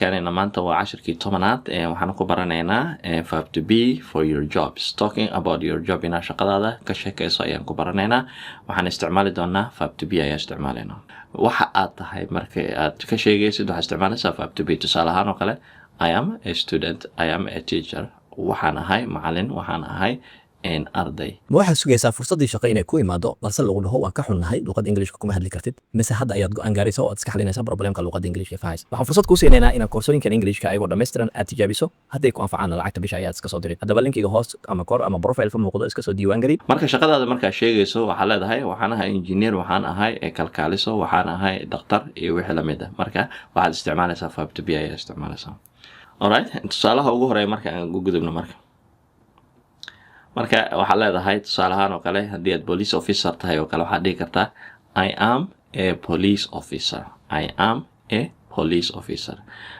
Keenayna maanta waa cashirkii 10aad. Waxaan ku baranaynaa verb to be for your jobs, talking about your job. Inaa shaqadaada ka sheekayso ayaan ku baranaynaa. Waxaan isticmaali doonaa verb to be ayaan isticmaalaynaa. Waxa aad tahay marka aad ka sheegaysid, waxaad isticmaalaysaa verb to be. Tusaale ahaan oo kale, I am a student, I am a teacher. Waxaan ahay macalin, waxaan ahay arday. Ma waxaad sugaysaa fursaddii shaqo inay ku imaado, balse lagu dhaho, "Waan ka xunnahay, luqadda Ingiliishka kuma hadli kartid"? Mise hadda ayaad go'aan gaaraysa oo aad iska xalinaysaa problemka luqadda Ingiliishka fahaysa? Waxaan fursad kuu siinaynaa inaad koorsooyinkan Ingiliishka ayagoo dhammaystiran aad tijaabiso. Hadday ku anfacaana, lacagta bisha ayaad iska soo dirid. Haddaba linkiga hoos ama kor ama profile ka muuqdo iska soo diiwaan geli. Marka shaqadaada markaa sheegayso, waxaa leedahay waxaan ahay engineer, waxaan ahay kalkaaliso, waxaan ahay dhakhtar iyo wixii lamid ah. Marka waxaad isticmaalaysaa verb to be ayaa isticmaalaysaa. Alright, tusaalaha ugu horeeya marka aan u gudubno. Marka waxaad leedahay, tusaale ahaan oo kale, haddii aad police officer tahay oo kale, waxaad dhihi kartaa "I am a police officer", "I am a police officer".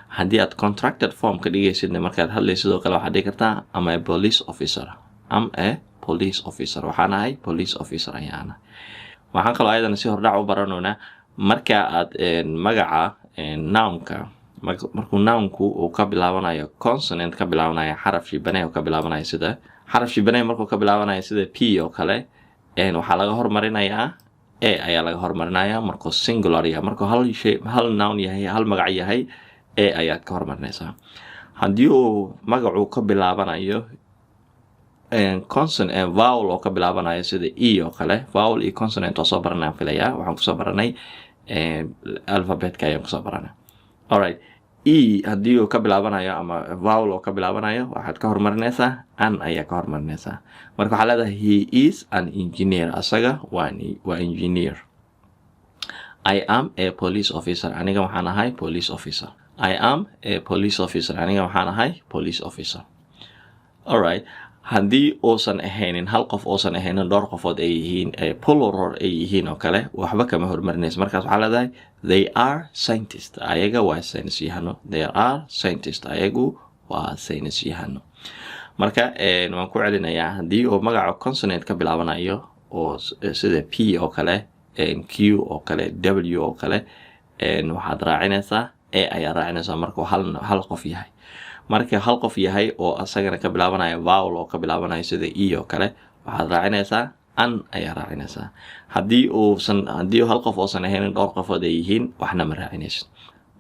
Haddii aad contracted form ka dhigaysidna, markaad hadlaysid oo kale, waxaad dhihi kartaa "I'm a police officer", "I'm a police officer". Waxaan ahay police officer ayaana. Waxaan kaloo ayadana si hordhac u baranoynaa marka aad magaca nounka, markuu nounku uu ka bilaabanayo consonant, ka bilaabanayo xaraf shibane oo ka bilaabanayo, sida xaraf shibane markuu ka bilaabanayo, sida P oo kale, waxaa laga hormarinayaa a ayaa laga hormarinayaa. Markuu singular yahay, markuu hal shay, hal noun yahay, hal magac yahay, a ayaad ka hormarinaysaa. Haddii uu magacu ka bilaabanayo consonant, vowel oo ka bilaabanayo, sida E oo kale, vowel iyo consonant waa soo baranayaan filayaa, waxaan kusoo baranay alphabetka ayaan kusoo baranay. Alright, E haddii uu ka bilaabanayo ama vowel oo ka bilaabanayo, waxaad ka hormarinaysaa an ayaa ka hormarinaysaa. Marka waxaa leedahay "He is an engineer", asaga waa engineer. "I am a police officer", aniga waxaan ahay police officer. "I am a police officer", aniga waxaan ahay police officer. Alright, haddii uusan ahaynin hal qof, uusan ahaynin, dhowr qofood ay yihiin, plural ay yihiin oo kale, waxba kama hormarinaysa. Markaas waxaa leedahay "They are scientist", ayaga waa saynisyahano. "They are scientist", ayagu waa saynisyahano. Marka waan ku celinayaa: haddii uu magaca consonant ka bilaabanayo oo sida P oo kale, Q oo kale, W oo kale, waxaad raacinaysaa a ayaa raacinaysaa markuu hal qof yahay. Marka hal qof yahay oo asagana ka bilaabanaya vowel oo ka bilaabanayo, sida E oo kale, waxaad raacinaysaa an ayaa raacinaysaa. Haddii uusan, haddii hal qof uusan ahaynin, dhowr qofood ay yihiin, waxna ma raacinaysid.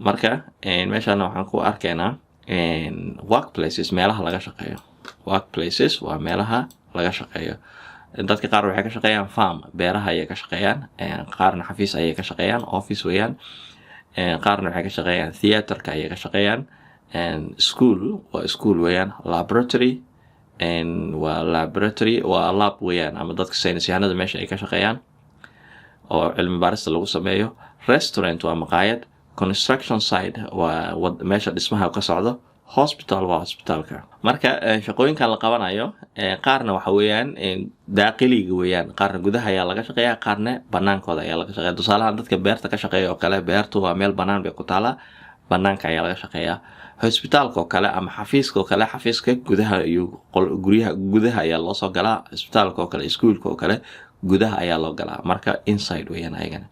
Marka meeshaana waxaan ku arkaynaa workplaces, meelaha laga shaqeeyo. Workplaces waa meelaha laga shaqeeyo. Dadka qaar waxay ka shaqeeyaan farm, beeraha ayay ka shaqeeyaan. Qaarna xafiis ayay ka shaqeeyaan, office weeyaan. Qaarna waxay ka shaqeeyaan theaterka ayay ka shaqeeyaan. School waa school weeyaan. Laboratory waa laboratory, waa lab weeyaan, ama dadka saynis yahanada meesha ay ka shaqeeyaan oo cilmi baarista lagu sameeyo. Restaurant waa maqaayad. Construction site waa meesha dhismaha ka socdo. Hospital waa hospitaalka. Marka shaqooyinkan la qabanayo, qaarna waxa weeyaan daaqiliga weeyaan, qaarna gudaha ayaa laga shaqeeya, qaarna banaankooda ayaa laga shaqeeya. Tusaalahan, dadka beerta ka shaqeeya oo kale, beertu waa meel banaan bay ku taalaa, banaanka ayaa laga shaqeeyaa. Hosbitaalka oo kale ama xafiiska oo kale, xafiiska gudaha iyo guryaha gudaha ayaa loo soo galaa. Isbitaalka oo kale, iskuulka oo kale, gudaha ayaa loo galaa. Marka inside weeyaan ayagana.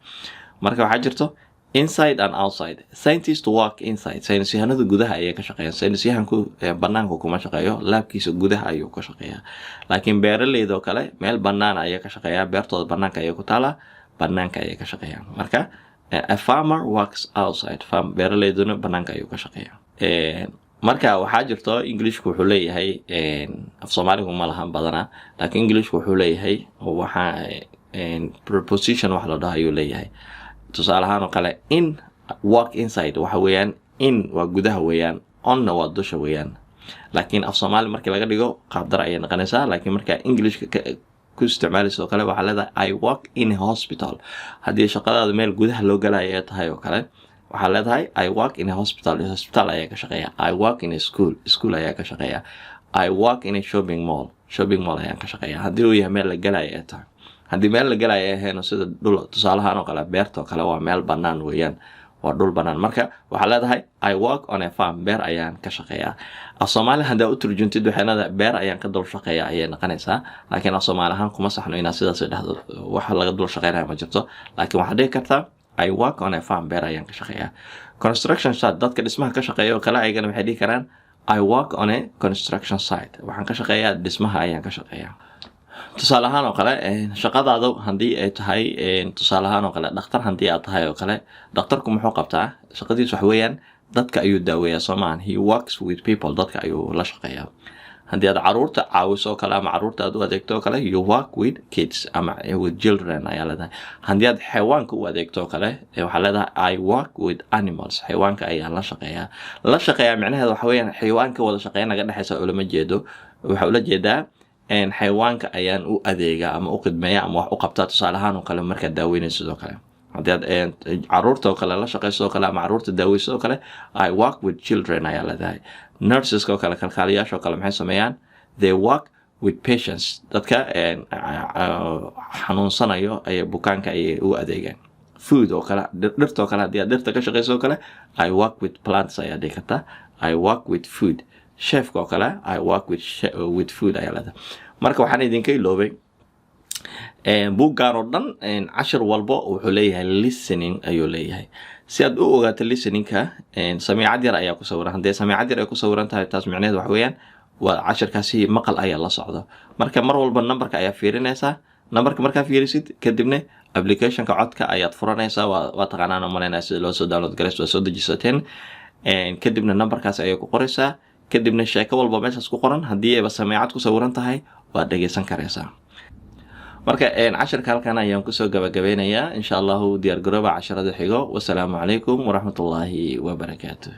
Marka waxaa jirto inside and outside. Scientist work inside, saynisyahanadu gudaha ayay ka shaqeeyaan. Saynisyahanku banaanku kuma shaqeeyo, laabkiisa gudaha ayuu ka shaqeeyaa. Laakiin beeraleyda oo kale meel banaan ayay ka shaqeeyaa, beertooda banaanka ayay ku taalaa, banaanka ayay ka shaqeeyaan. Marka a farmer works outside farm, beeraleyduna banaanka ayuu ka shaqeeyaa. Marka waxaa jirto, Englishku wuxuu leeyahay, af Soomaaligu ma lahan badanaa, laakiin Englishku wuxuu leeyahay waxaa preposition wax la dhaho ayuu leeyahay. Tusaale ahaan oo kale, in, work inside, waxa weeyaan in waa gudaha weeyaan, onna waa dusha weeyaan. Laakiin af Soomaali markii laga dhigo, qaabdar ayay noqonaysaa. Laakiin markaa Englishka ku isticmaalaysa oo kale, waxaa leedahay "I work in a hospital". Haddii shaqadaada meel gudaha loo galaya ay tahay oo kale, waxaa leedahay "I work in a hospital", hospital ayaa ka shaqeeya. "I work in a school", school ayaa ka shaqeeya. "I work in a shopping mall", shopping mall ayaan ka shaqeeya, haddii uu yahay meel la galaya ay tahay. Haddii meel la galaya ay ahayn, sida dhul, tusaalahaan oo kale, beerta oo kale waa meel bannaan weeyaan, waa dhul bannaan. Marka waxaa leedahay "I work on a farm", beer ayaan ka shaqeeyaa. Af Soomaali haddaa u turjuntid, waxay leedahay beer ayaan ka dul shaqeeya ayay noqonaysaa. Laakiin af Soomaali ahaan kuma saxno inaad sidaas dhahdo, wax laga dul shaqeynaya ma jirto. Laakiin waxaad dhihi kartaa I work on a farm, beer ayaan ka shaqeeyaa. Construction site, dadka dhismaha ka shaqeeya oo kale, ayagana waxay dhihi karaan "I work on a construction site", waxaan ka shaqeeyaa dhismaha ayaan ka shaqeeyaa. Tusaale ahaan oo kale, shaqadaadu haddii ay tahay, tusaale ahaan oo kale, dhakhtar haddii aad tahay oo kale, dhakhtarku muxuu qabtaa? Shaqadiisu wax weeyaan dadka ayuu daaweeyaa, soo maahan? He works with people, dadka ayuu la shaqeeyaa. Haddii aad caruurta caawiso oo kale ama caruurta aad u adeegto oo kale, you work with kids ama with children ayaa leedahay. Haddii aad xayawaanka u adeegto oo kale, waxaa leedahay "I work with animals", xayawaanka ayaan la shaqeeyaa. La shaqeeyaa micnaheeda waxa weeyaan xayawaanka wada shaqeyn naga dhexeysa ulama jeedo. Waxaa ula jeedaa xayawaanka ayaan u adeegaa ama u khidmeeya ama wax u qabtaa. Tusaale ahaan oo kale, markaad daaweynayso sidoo kale, haddii aad caruurta oo kale la shaqeyso oo kale ama caruurta daaweyso oo kale, "I work with children" ayaa leedahay. Nurseska oo kale, kalkaaliyaasha oo kale, maxay sameeyaan? They work with patients, dadka xanuunsanayo ay bukaanka ayay u adeegaan. Food oo kale, dhirta oo kale, haddii aad dhirta ka shaqeyso oo kale, "I work with plants" ayaa dhihi kartaa, "I work with food". Chefka oo kale, "I work with food" ayaa leedahay. Marka waxaan idinka iloobay, buuggan oo dhan cashir walbo wuxuu leeyahay listening ayuu leeyahay. Si aad u ogaato listeningka, samiicad yar ayaa ku sawiran. Haddii samiicad yar ay ku sawiran tahay, taas micnaheedu waxa weeyaan waa cashirkaasi maqal ayaa la socdo. Marka mar walba numberka ayaa fiirinaysaa. Numberka markaa fiirisid kadibna applicationka codka ayaad furanaysaa. Waa taqaanaan oo malaynaya sida loo soo download garayso, waa soo dejisateen. Kadibna numberkaas ayay ku qoraysaa. Kadibna sheeko walba meeshaas ku qoran, haddii ayba sameecad ku sawiran tahay, waad dhegeysan karaysaa. Marka cashirka halkan ayaan kusoo gabagabeynayaa. Insha Allahu diyaar garooba casharada xigo. Wasalaamu calaykum waraxmatullaahi wabarakaatuh.